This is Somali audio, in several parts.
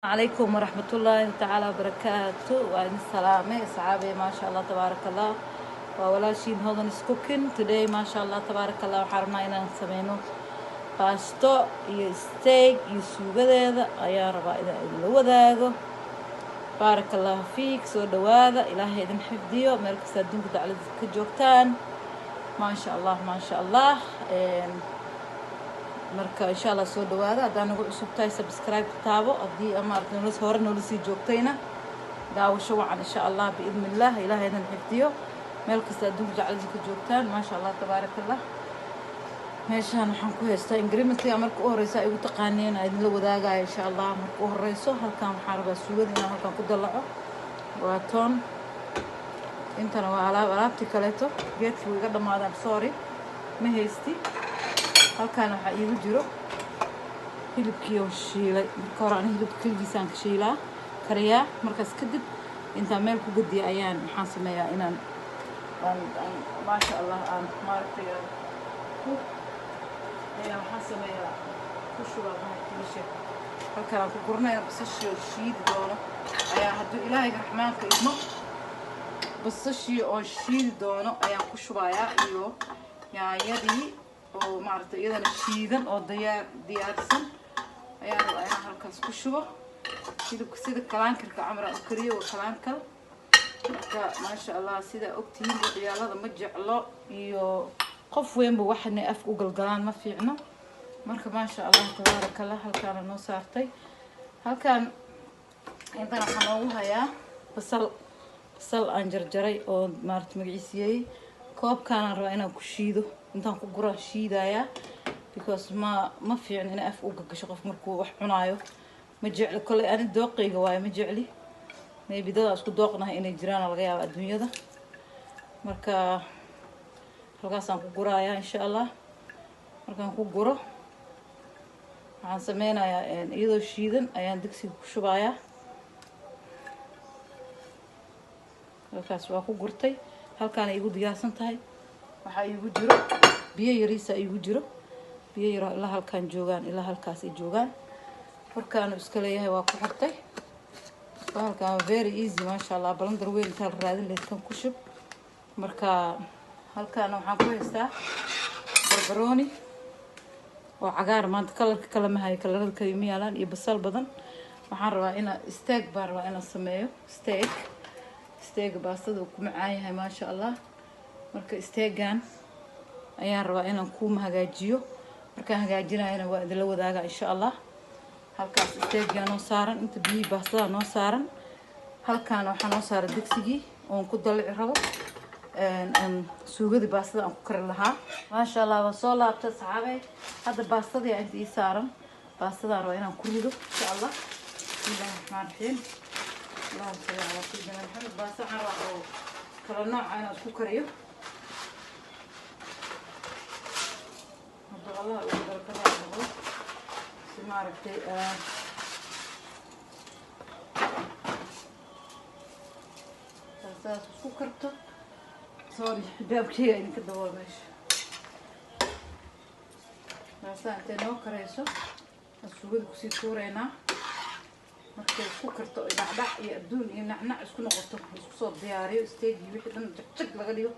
Calaykum waraxmatullaahi tacaala wabarakaatu. Waa idin salaamay, asxaabey. Maasha Allah, tabaaraka Allah. Waa walaashiin Hodan is Cooking. Today, maasha Allah, tabaaraka Allah, waxaan rabnaa inaan sameyno baasto iyo steak iyo suugadeeda ayaan rabaa inaan idinla wadaago. Baaraka Allahu fiik. Soo dhawaada, Ilaahay idin xifdiyo meel kasta adduunka dacladiisa ka joogtaan. Maasha Allah, maasha Allah. Marka insha Allah soo dhawaada. Haddaa nagu cusub tahay, subscribe taabo. Haddii maarata nola hore noola sii joogtayna, daawasho wacan insha Allah, biidni illah. Ilaahay idin xifdiyo meel kasta adduunka dacladiisa ka joogtaan. Maasha Allah, tabaaraka Allah. Meeshaan waxaan ku haystaa ingredientka marka u horeysa ay igu taqaaneen aa idinla wadaagaya insha Allah. Marka u horeyso, halkan waxaan rabaa suugada inaan halkan ku dallaco. Waa toon, intana waa alaab, alaabtii kaleeto. Geedkii wuu iga dhamaadaan, sorry, ma haysti. Halkan waxaa iigu jiro hilibkii oo shiilay. Marka hore ani hilibka keligiisaan ka shiilaa, kariyaa. Markaas kadib intaan meel ku gediya ayaan maxaan sameeyaa inaan aan maasha Allah aan maaragtay ku ayaa waxaan sameeyaa ku shubaa bahalkiisha. Halkan aan ku guranaya basashii oo shiidi doono ayaa, hadduu Ilaahayga Raxmaanka idmo, basashii oo shiidi doono ayaan ku shubayaa, iyo yaanyadii oo maaragtay iyadana shiidan oo diyaarsan ayaan rabaa inaan halkaas ku shubo. Hilibka sida kalaankirka camar aan u kariyo, waa kalaankal. Marka maasha Allah, sidaa ogtihiin, ciyaalada ma jeclo iyo qof weynba waxanay afka u galgalaan ma fiicno. Marka maasha Allah, tabaaraka Allah. Halkaana noo saartay. Halkaan intan waxaa noogu hayaa basal, basal aan jarjaray oo maarata magaciisiyey. Koobkaanaan rabaa inaan ku shiido, intaan ku guraan shiidayaa, because ma fiicno inay afka u gagasho qof markuu wax cunaayo. Ma jecli kolley ani, dooqayga waayo, ma jecli. Maybe dadaa isku dooqnahay inay jiraan laga yaaba adduunyada. Marka halkaasaan ku gurayaa insha Allah. Markaan ku guro, waxaan sameynayaa iyadoo shiidan ayaan digsiga ku shubayaa. Halkaas waa ku gurtay, halkaana iigu diyaarsan tahay. Waxaa iigu jiro biyo yariisa, iigu jiro biyo yaro ilaa halkaan joogaan, ilaa halkaas ay joogaan. Horkaanu iska leeyahay, waa ku xirtay bahalkan. Very easy, maasha Allah. Blender weyn intaa la raadin lahayd, kan ku shub. Marka halkaana waxaan ku haystaa barbarooni oo cagaar. Maanta colorka kale ma hayo, colorada kale ma yaalaan, iyo basal badan. Waxaan rabaa inaa steak baan rabaa inaan sameeyo, steak. Steega baastada uu ku macaan yahay, maasha Allah. Marka steegan ayaan rabaa inaan ku hagaajiyo. Markaan hagaajinayana waa idinla wadaaga insha Allah. Halkaas steegaa noo saaran, inta biyihii baastada noo saaran. Halkaana waxaa noo saaran digsigii oon ku dalici rabo suugadii baastada aan ku kari lahaa. Maasha Allah, waa soo laabtay, asxaabey. Hadda baastadii inta ii saaran, baastadaan rabaa inaan ku rido insha Allah. Bismillahi raxmaan raxiim, allahuma salli calaa sayidina Maxamed. Baasta waxaan rabaa oo kala nooca inaan isku kariyo, hadduu Allah ugu daro ka raali noqdo, si maaragtay baastadaas isku karto. Sorry, xijaabkeyga idinka dabool meesha. Baastada intay noo karayso aan suugada kusii tuureynaa. Markay isku karto oy dhacdhac iyo adduun iyo nacnac isku noqoto, isku soo diyaariyo steak iyo wixii dhan, jagjag laga dhigo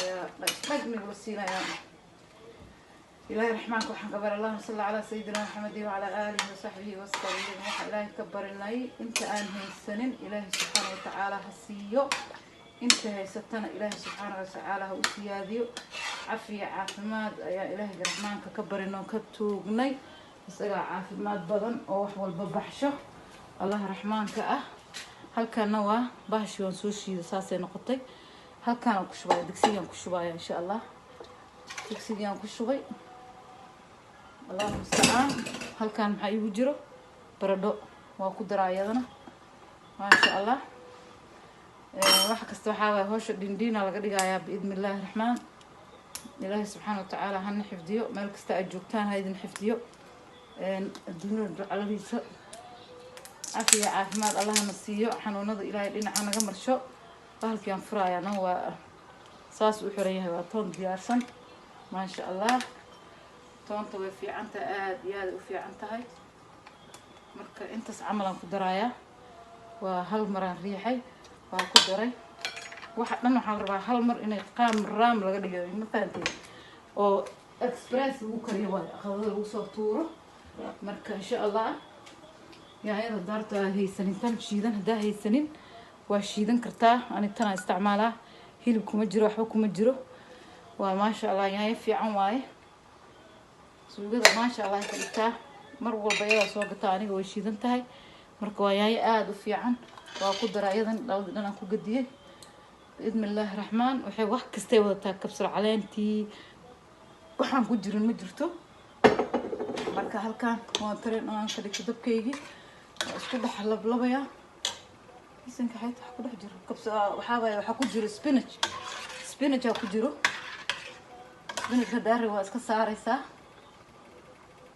ayaa dhag nagula siinayaa. Ilaahay Raxmaanka waxaan ka bari, allahuma salli calaa sayidina Maxamedi wacalaa aalihi wasaxbihi wasalim. Waxaa Ilaahay ka barinay inta aan haysanin Ilaahay subxaana watacaala ha siiyo, inta haysatana Ilaahay subxaana watacaala ha u siyaadiyo. Cafiya caafimaad ayaa Ilaahay Raxmaanka ka barinoo ka tuugnay. Isagaa caafimaad badan oo wax walba baxsho, Allaha Raxmaanka ah. Halkana waa bahashi waan soo shiida, saasay noqotay. Halkaan ku shubaya, digsigaan ku shubaya insha Allah. Digsigaan ku shubay, Allahu mustacaan. Halkaan maxaa iigu jiro? Baradho waa ku daraa iyadana, maasha Allah. Wax kasta waxaa waaya hawsha dhindhiina laga dhigayaa biidni Illaahi Raxmaan. Ilaahay subxaana watacaala hana xifdiyo meel kasta aad joogtaan, ha idin xifdiyo adduunyada ducaladiisa. Cafiya caafimaad Allahna siiyo, xanuunada Ilaahay dhinaca naga marsho. Bahalkii aan furaayana waa saas u xiran yahay. Waa toon diyaarsan, maasha Allah. Toonta way fiican tahay, aada iyo aada u fiican tahay. Marka intaas camal aan ku darayaa. Waa hal maraan riixay, waa ku daray. Waxa dhan waxaan rabaa hal mar inay qaam raam laga dhigayo, ma fahanteen? Oo express lagu kariyo waayo, qadada lagu soo tuuro. Marka insha Allah yaanyada daarta aad haysanin, tan shiidan haddaa haysanin, waa shiidan kartaa. Ani tanaa isticmaalaa. Hilib kuma jiro, waxba kuma jiro. Waa maasha Allah, yaanyo fiican waaye. Suugada maasha Allah ka dhigtaa. Mar walba iyadaa soo gataa aniga, way shiidan tahay. Marka waa yaanyo aada u fiican. Waa ku dara iyadan dhalada dhan aan ku gadiyey, biidni illaahi raxmaan. Waxay wax kastay wadataa, kabsar caleentii, waxaan ku jirin ma jirto. Marka halkaan waan tareen oo aan ka dhigto dabkaygii, waa isku dhex lablabayaa. Bisinka, xayta wax ku dhex jiro kabsa waxaa waaye, waxaa ku jiro spinach. Spinach aa ku jiro. Spinachka daari waa iska saaraysaa,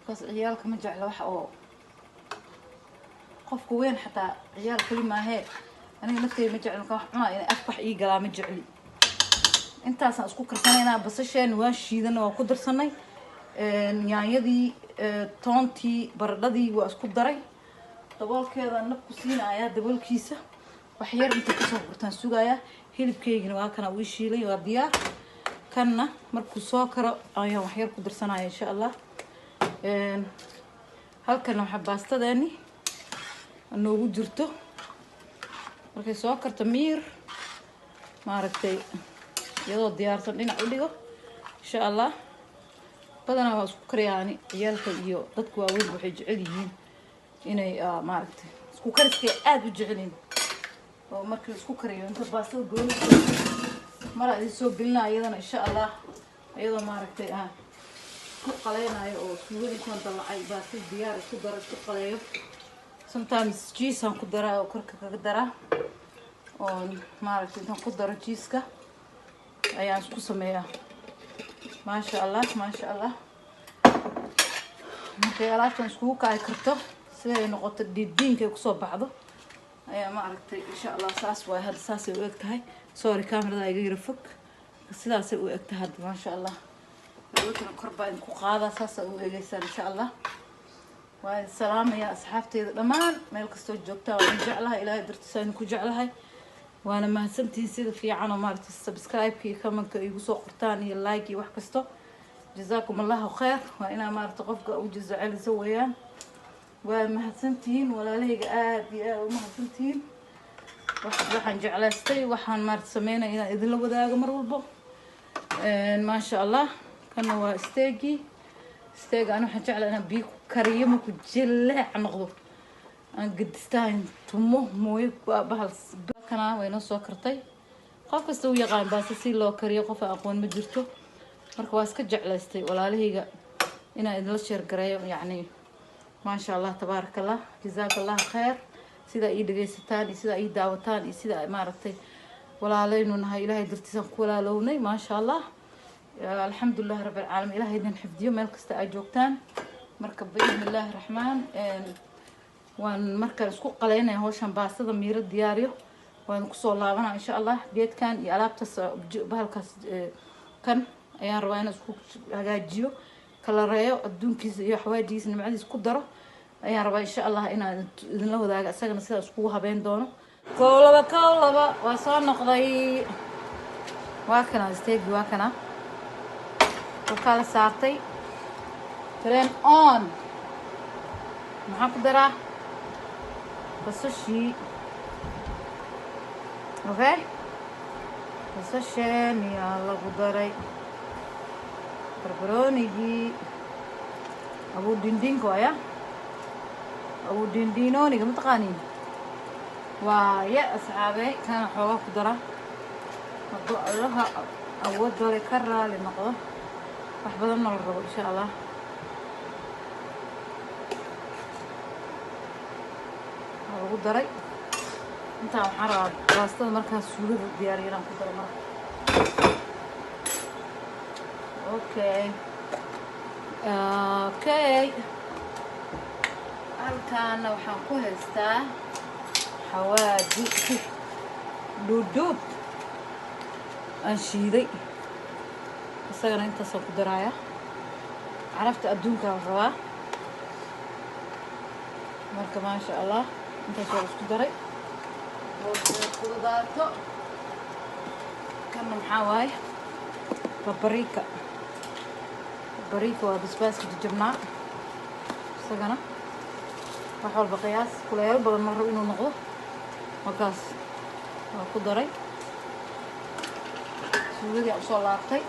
bas ciyaalka ma jecla wax oo qofka weyn xataa, ciyaal keli maahee, aniga nafteyda ma jecli. Marka wax cunaa inay af wax ii galaa ma jecli. Intaasaan isku karsanaynaa. Basasheeni waa shiidana, waa ku darsanay. Yaanyadii, toontii, baradhadii waa isku daray. Daboolkeeda nab ku siinayaa, daboolkiisa wax yar intay kasoo furtaan sugayaa. Hilibkeygina waa kana, uu shiilay, waa diyaar. Kanna markuu soo karo ayaan wax yar ku darsanaya insha Allah. Halkana waxaa baastadeeni noogu jirto. Markay soo karto miir, maaragtay, iyadoo diyaarsan dhinac u dhigo insha Allah. Badanaa waa isku kariyaani. Ciyaalka iyo dadka waaweyn waxay jecel yihiin inay maaragtay isku kariskay aada u jecelyihiin, oo markii la isku kariyo inta baastada gooni maraa idin soo gelinaa iyadana insha Allah, iyadoo maaragtay isku qaleynayo oo suugada intaan dalacay baastada diyaar isku daro, isku qaleeyo. Sometimes cheese aan ku daraa oo korka kaga daraa, oo maaragtay intaan ku daro cheeseka ayaan isku sameeyaa. Maasha Allah, maasha Allah. Markay alaabtan iskugu kaci karto, siday noqoto diidiinkay kusoo baxdo ayaa maaragtay insha Allah. Saas waay hadda, saasay u eg tahay. Sorry, camerada iga yara fog. Sidaasay u eg tahay hadda, maasha Allah. Daboolkana kor baa idinku qaadaa, saasaa u eegeysaan insha Allah. Waa idin salaamaya asxaabteyda dhammaan meel kastoo joogtaa. Waa idin jeclahay, Ilaahay dartiisa idinku jeclahay. Waana mahadsantihiin sida fiican oo maaragtay subscribe-ka iyo commentka igu soo qortaan iyo like iyo wax kasto. Jazaakum Allahu khayr. Waa inaa maaragtay qofka u jazo celiso weeyaan. Waa mahadsantihiin walaalahayga, aada iyo aada u mahadsantihiin. Waxaan jeclaystay, waxaan maarata sameynaya inaan idinla wadaago mar walbo. Maasha Allah. Kana waa steakgii. Steak ani waxaan jeclaa inaan biyo ku kariyo, markuu jileec noqdo aan gadistaan tumo mooyo bahal. Kana way noo soo kartay. Qof kasta u yaqaan baase si loo kariyo, qof aan aqoon ma jirto. Marka waa iska jeclaystay walaalahayga inaan idinla share gareeyo. Yacni maasha Allah, tabaaraka Allah, jazaaka Allah khayr sidaa ii dhegaysataan iyo sidaa ii daawataan iyo sida maaragtay walaalaynu nahay. Ilaahay dartiisaan ku walaalownay. Maasha Allah, alxamdulilahi rabbi alcaalamiin. Ilahay idin xifdiyo meel kasta aad joogtaan. Marka biidni illaahi raxmaan waan markaan isku qaleynaya hawshan baastada miiro diyaariyo, waan kusoo laabanaa insha Allah. Geedkan iyo alaabtaas, bahalkaas kan ayaan rabaa inaan isku hagaajiyo, kalareeyo, adduunkiisa iyo xawaajigiisa nimcadiisa ku daro ayaan rabaa insha Allah inaan idinla wadaaga isagana sidaa iskugu habeyn doono. Kow laba, kow laba, waa soo noqday. Waa kana steakgi, waa kana kolkaa la saartay. Turn on. Maxaan ku daraa? Basashii. Okay, basasheeniyaa lagu daray, barbaroonigii, abuu dhindhinka waaya, abuu dhindhinooniga mataqaaniin waaye asxaabey. Kana xoogaa ku dara hadduu Allaha awood dale ka raali noqdo. Wax badan ma la rabo insha Allah. Waa lagu daray intaan. Waxaan rabaa baastada markaas suugada diyaariyo inaan ku daro marka. Okay, halkaana waxaan ku haystaa xawaaji dhuudhuub aan shiiday. Isagana intaasaan ku daraaya. Carafta adduunkaa la rabaa. Marka maasha Allah, intaas waa isku daray fududaato. Kanna maxaa waaye? Paprika. Paprika waa basbaaska jajabnaa isagana. Wax walba qiyaas, kuleel badan ma rabo inuu noqdo. Markaas waa ku daray. Suugadii aan usoo laabtay,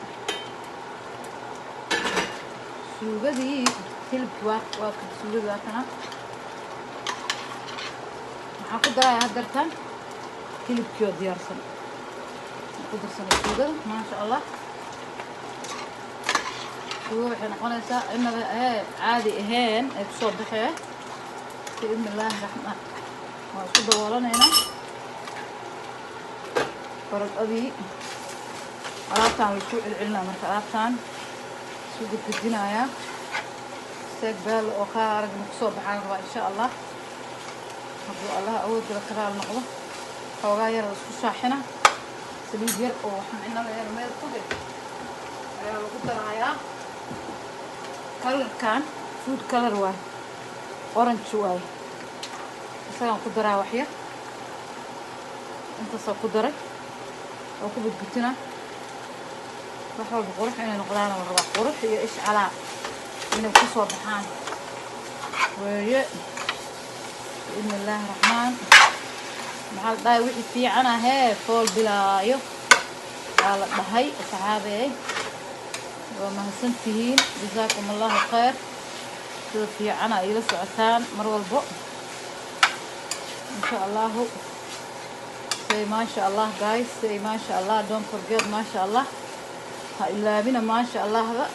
suugadii hilibki waa suugadii waa kana. Waxaan ku daraya haddartan hilibkii oo diyaarsan. Waan ku darsanay suugada, maasha Allah. Suuga waxay noqonaysaa inaba ee caadi ahayn ay kusoo baxee, biidni illaahi raxmaan. Waan isku daboolanaynaa baradhadii. Alaabtaan la isku celcelinaa. Marka alaabtaan isku gedgedinayaa, steak beel oo kaa aragna kusoo baxaan rabaa, insha Allah, hadduu Allah awoodala karaal noqdo. Xoogaa yar la isku shaaxina, saliid yar oo waxaan inala yar meel foge ayaa lagu darayaa. Colorkan food color waay, orange waay, isagaan ku daraa wax yar. Intaasoo ku daray oo ku budbutina. Wax walba qurux inay noqdaan la rabaa, qurux iyo ishcalaa inay kusoo baxaan weeye, biidni illaahi raxmaan. Maxaa la dhahay? Wixii fiican ahee fool bilaayo waa la dhahay. Saxaabey, waa mahadsantihiin, jasaakum allahu khayr, sida fiicana ay ila socotaan mar walbo, insha Allahu. Say maasha Allah, guys. Say maasha Allah. Don't forget maasha Allah. Ha ilaabina maasha Allahda.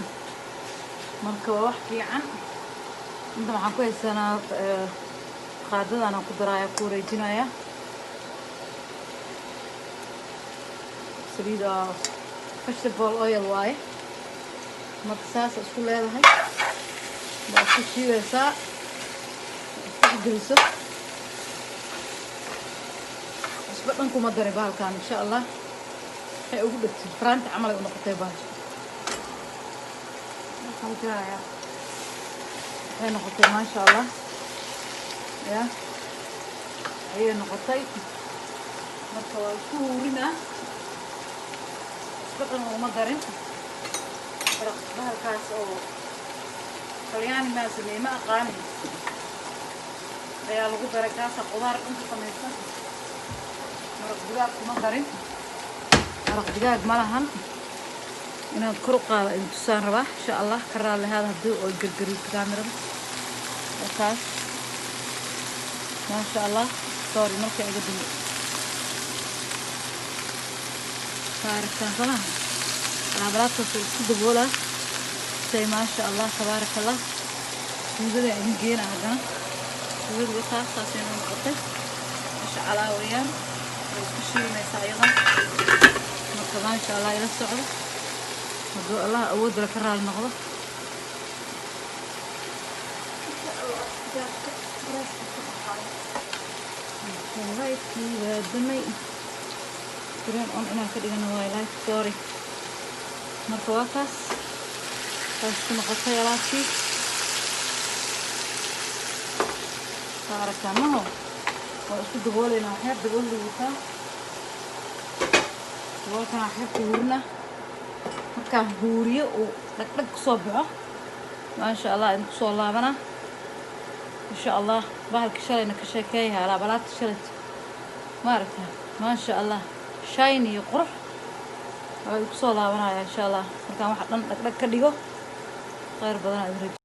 Marka waa wax fiican. Inta waxaan ku haysanaa qaadadan aan ku daraaya, ku wareejinaya saliid oo vegetable oil waaye. Marka saasa isku leedahay, waa isku shiidaysaa, isku geliso. Cusbo dhan kuma daray bahalkan, insha Allah. Waxay ugu dhegtay faraanta camal ay u noqotay bahasha. Waxaan ku jirayaa waxay noqotay, maasha Allah, ya ayay noqotay. Marka waa isku huurinaa, cusbo dhan uma darin. Bahalkaas oo Talyaani maa sameeyey, ma aqaani, ayaa lagu daray. Kaasa qudaar dhan ka samaysan. Maraq digaag kuma darin, maraq digaag ma lahan. Inaad kor u qaado idin tusaan rabaa, insha Allah. Ka raalli ahaada haddii oo gargariirto kaamirada. Wakaas, maasha Allah. Sorry, marka iga dumi saaragtaan samaha alaabalaabtaas isku daboolaa. Say maasha Allah, tabaaraka Allah. Suugada idin geena haddana. Suugada wataas saasay noo noqotay, masha Allah weeyaan. Way isku shiimaysaa iyadan. Marka maasha Allah, ila socdo hadduu Allah awoodala ka raali noqdo. Insha Allah, gaaska baraaska ka baxaayo. Lightkii waa damay. Turn on inaan ka dhigano waayo light, sorry. Marka waa kaas, saas ku noqotay alaabtii. Saa aragtaan maho, waa isku dabooleynaa. Waxyar dabool wataa, daboolkana waxyar ku huurina. Markaa huuriyo uu dhagdhag kusoo baxo, maasha Allah, idin kusoo laabana, insha Allah. Bahalka shalayna ka sheekeeyaha, alaab alaabta shalayta ma aragtaa? Maasha Allah, shine iyo qurux waa idin kusoo laabanaya, insha Allah, markaan waxa dhan dhagdhag ka dhigo. Khayr badan idin rajo.